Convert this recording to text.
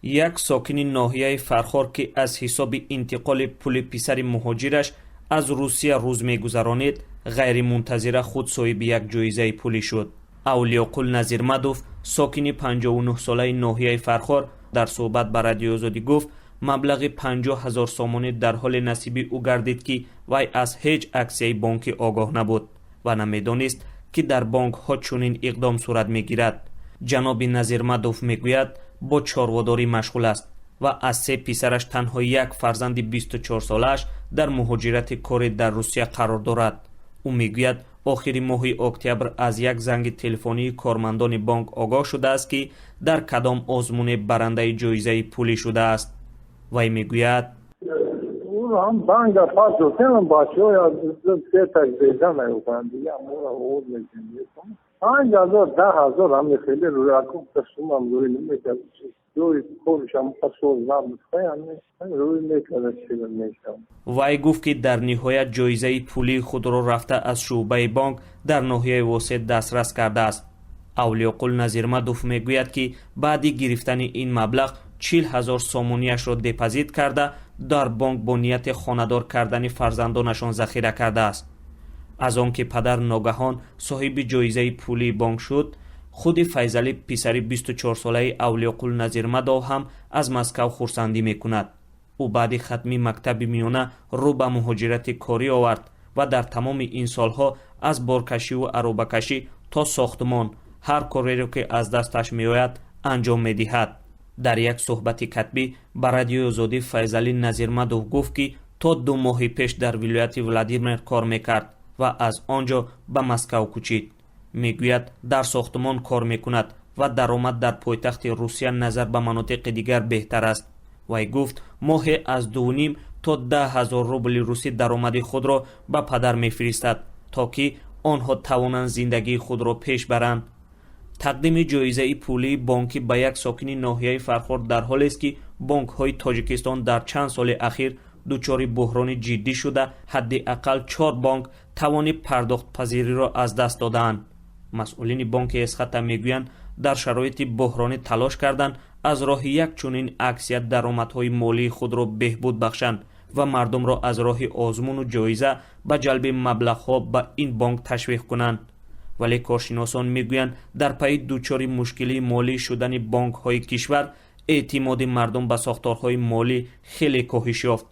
Як сокини ноҳияи Фархор, ки аз ҳисоби интиқоли пули писари муҳоҷираш аз Русия рӯз мегузаронид, ғайримунтазира худ соҳиби як ҷоизаи пулӣ шуд. Авлиёқул Назирмадов, сокини 59-солаи ноҳияи Фархор, дар суҳбат ба Радиои Озодӣ гуфт, маблағи 50 ҳазор сомонӣ дар ҳоле насиби ӯ гардид, ки вай аз ҳеҷ аксияи бонкӣ огоҳ набуд ва намедонист, ки дар бонкҳо чунин иқдом сурат мегирад. Ҷаноби Назирмадов мегӯяд, бо чорводорӣ машғул аст ва аз се писараш танҳо як фарзанди 24-солааш дар муҳоҷирати корӣ дар Русия қарор дорад. Ӯ мегӯяд, охири моҳи октябр аз як занги телефонии кормандони бонк огоҳ шудааст, ки дар кадом озмуне барандаи ҷоизаи пулӣ шудааст. Вай мегӯяд: Ҳам банга пас бачаҳо сеташ беза меёбанд, дига амора овоз мекунем. 5000, 10 000 ҳами хеле рӯякукта сумам рӯй намекард. Ҷои корушам соз набуд, рӯй мекарда, чиро мешавад. Вай гуфт, ки дар ниҳоят ҷоизаи пулии худро рафта аз шӯъбаи бонк дар ноҳияи Восеъ дастрас кардааст. Авлиёқул Назирмадов мегӯяд, ки баъди гирифтани ин маблағ 40 000 сомонияшро депозит карда, дар бонк бо нияти хонадор кардани фарзандонашон захира кардааст. Аз он ки падар ногаҳон соҳиби ҷоизаи пулии бонк шуд, худи Файзалӣ, писари 24-солаи Авлиёқул Назирмадов, ҳам аз Москав хурсандӣ мекунад. Ӯ баъди хатми мактаби миёна рӯ ба муҳоҷирати корӣ овард ва дар тамоми ин солҳо аз боркашиву аробакашӣ то сохтмон ҳар кореро, ки аз дасташ меояд, анҷом медиҳад. Дар як суҳбати катбӣ ба Радиои Озодӣ Файзалӣ Назирмадов гуфт, ки то 2 моҳи пеш дар вилояти Владимир кор мекард ва аз он ҷо ба Москав кӯчид. Мегӯяд, дар сохтмон кор мекунад ва даромад дар пойтахти Русия назар ба манотиқи дигар беҳтар аст. Вай гуфт, моҳе аз 2,5 то 10 ҳазор рубли русӣ даромади худро ба падар мефиристад, то ки онҳо тавонанд зиндагии худро пеш баранд. Тақдими ҷоизаи пулии бонкӣ ба як сокини ноҳияи Фархор дар ҳолест, ки бонкҳои Тоҷикистон дар чанд соли ахир дучори буҳрони ҷиддӣ шуда, ҳадди ақал чор бонк тавони пардохтпазириро аз даст додаанд. Масъулини бонки Эсхата мегӯянд, дар шароити буҳронӣ талош карданд аз роҳи як чунин аксия даромадҳои молии худро беҳбуд бахшанд ва мардумро аз роҳи озмуну ҷоиза ба ҷалби маблағҳо ба ин бонк ташвиқ кунанд. Вале коршиносон мегӯянд, дар пайи дучори мушкилии молӣ шудани бонкҳои кишвар эътимоди мардум ба сохторҳои молӣ хеле коҳиш ёфт.